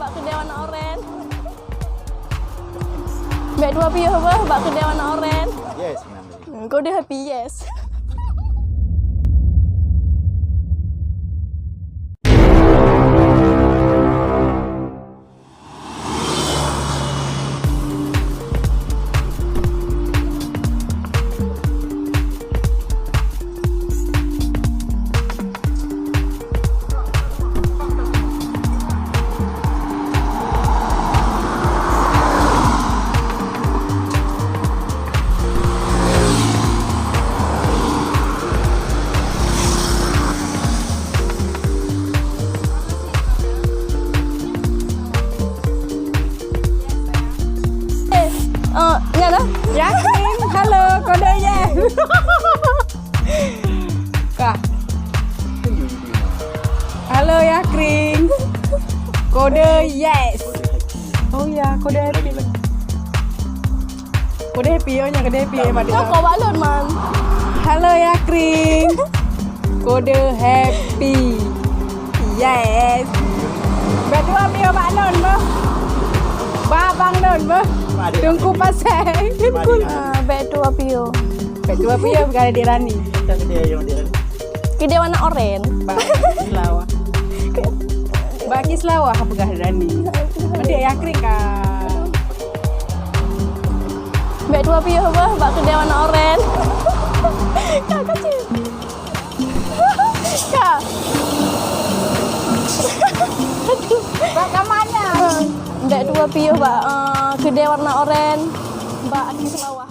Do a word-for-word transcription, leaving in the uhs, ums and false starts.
Bak keudè warna oren. Bèk tuwoe piôh beuh bak keudè warna oren. Yes, mami. Hmm, kode happy, yes. Eh, eh, nyan ah. Ya, Kring. Halo, kode yes. Kah. Halo, ya, Kring. Kode yes. Oh ya, kode happy. Kode happy, oh nya kode happy, eh, pada. Kau balon, man. Halo, ya, Kring. Kode happy. Yes. Bèk tuwoe piôh bak lôn beuh. Bak abang lôn beuh. Teungku Pasai. Ah, bèk tuwoe piôh. Bèk tuwoe piôh, bukan Adik Rani. Keudè warna oren. Bak Kislawa. Bak Kislawa, apa gah Rani? Mendek ya kering ka. Bèk tuwoe piôh beuh, bak keudè warna oren. Ka kacil. Ka. Bak ka mana? Bèk tuwoe piôh bak, eh, keudè warna oren. Bak Kislawa.